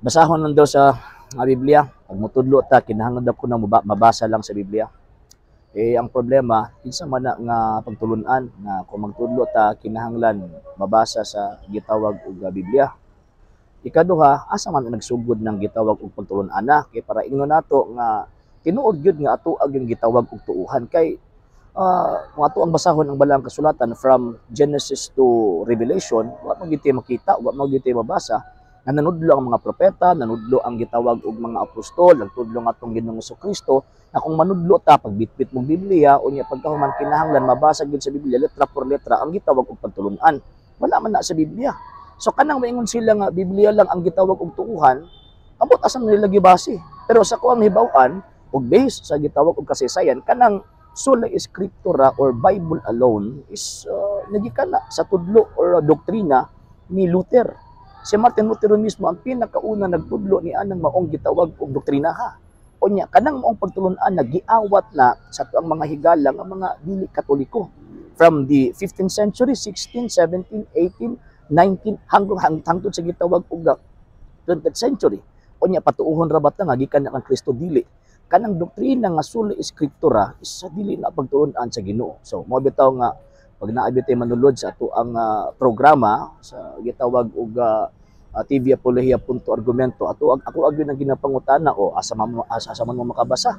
Basahon lang daw sa Biblia. Pag mutudlo ta, kinahanglan daw ko na mabasa lang sa Biblia. Eh, ang problema, kinsa man na nga pagtulunan nga kung magtudlo ta kinahanglan mabasa sa gitawag og Biblia? Ikaduha, asa man nagsugod ng gitawag og pagtulunan na? Kay para ingnon nato nga tinuod gyud nga ato ang yung gitawag og tuuhan, kay kung ato ang basahon ang balang kasulatan from Genesis to Revelation, wa man gyud makita, wa man gyud mabasa nga nanudlo ang mga propeta, nanudlo ang gitawag og mga apostol, nagtudlo nga atong Ginoong Kristo na kung manudlo ta, pagbitbit mong Biblia unya pagkahuman kinahanglan mabasa gyud sa Biblia letra por letra ang gitawag og pagtulunan. Wala man na sa Biblia. So kanang maingon sila nga Biblia lang ang gitawag og tuuhan, ambot asa nila gibase. Pero sa kuang hibaw-an og base sa gitawag og kasaysayan, kanang sola scriptura or Bible alone is nagikan na sa tudlo or doktrina ni Luther. Si Martin Luther mismo ang pinakauna nagtudlo ni anang maong gitawag og doktrina ha. Unya kanang maong pagtulunan nagiawat na sa ang mga higala nga mga dili Katoliko from the 15th century, 16, 17, 18, 19 hanggang hangtod sa gitawag og 20th century. Unya patuuhon ra ba ta nga gikan na kang Kristo? Dili. Kanang doktrina nga sola scriptura is sa dili na pagtulunan sa Ginoo. So mo bitaw nga pag naa bitay manulod sa ato ang programa sa gitawag og TV Apologia punto argumento, ato ako gyud ang ginapangutana o asa man mo makabasa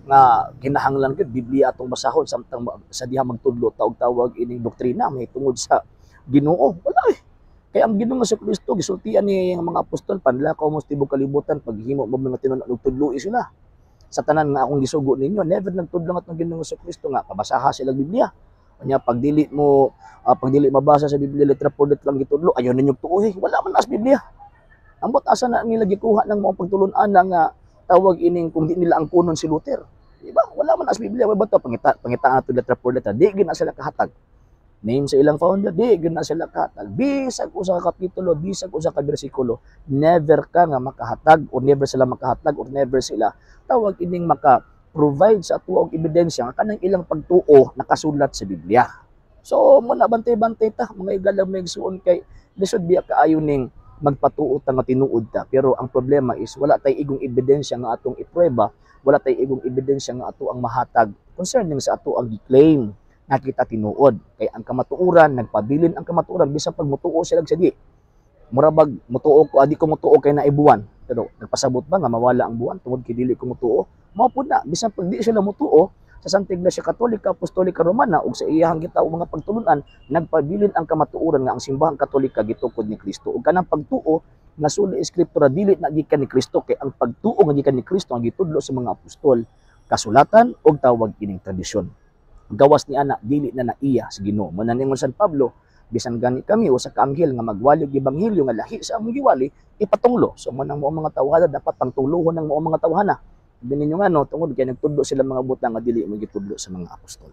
nga kinahanglan gyud Biblia atong basahon samtang sa diha magtudlo ta og tawag ining doktrina may tungod sa Ginoo? Wala eh. Kaya ang Ginoo sa Kristo gisultian ni ang mga apostol, "Panlakaw mo sa tibok kalibutan, paghimo mo mga tinunan ug tudloi sila sa tanan nga akong gisugo ninyo." Never nagtudlo atong Ginoo sa Kristo nga pabasaha sila Biblia. Unya pag dili mabasa sa Biblia letra por letra lang gitudlo, ayaw ninyo tuohi. Wala man na sa Biblia. Ambot asa na nila gikuha ng mga pagtulunan nga tawag ining kung di nila ang kunon si Luther? Di ba? Wala man na sa Biblia. Ba to pangita ato letra por letra. Di gyud na sila kahatag. Name sa ilang founder, di gyud na sila kahatag. Bisag usa ka kapitulo, bisag usa ka bersikulo, never ka nga makahatag or never sila makahatag or never sila tawag ining maka provide sa ato og ebidensya nga kanang ilang pagtuo nakasulat sa Biblia. So mo na, bantay-bantay ta, mga igalang mga igsuon, kay lisod biya kaayo ning magpatuo ta nga tinuod ta, pero ang problema is wala tay igong ebidensya nga atong iprueba, wala tay igong ebidensya nga ato ang mahatag concerning sa ato ang gi-claim nga kita tinuod. Kay ang kamatuoran nagpabilin, ang kamatuoran bisan pag mutuo sila sa di. Mura bag mutuo ko, adi ko mutuo kay naibuwan. Pero nagpasabot ba nga mawala ang buwan tungod kay dili ko mutuo? Mao pud na, bisan pag di sila mutuo sa Santa Iglesia Katolika Apostolika Romana ug sa iyahang gitawag mga pagtulunan, nagpabilin ang kamatuoran nga ang Simbahang Katolika gitukod ni Kristo. Ug kanang pagtuo nga sola scriptura dili na gikan ni Kristo, kay ang pagtuo nga gikan ni Kristo ang gitudlo sa mga apostol, kasulatan ug tawag ining tradisyon. Gawas ni ana, dili na naiya sa Ginoo. Mo na ningon San Pablo, bisan gani kami usa ka anghel nga magwali og ebanghelyo nga lahi sa among giwali, ipatunglo. So mo nang mga tawhana dapat pangtunglohon ng mga tawhana. Sabi ninyo nga no, tungod kay nagtudlo sila mga butang nga dili mo gitudlo sa mga apostol.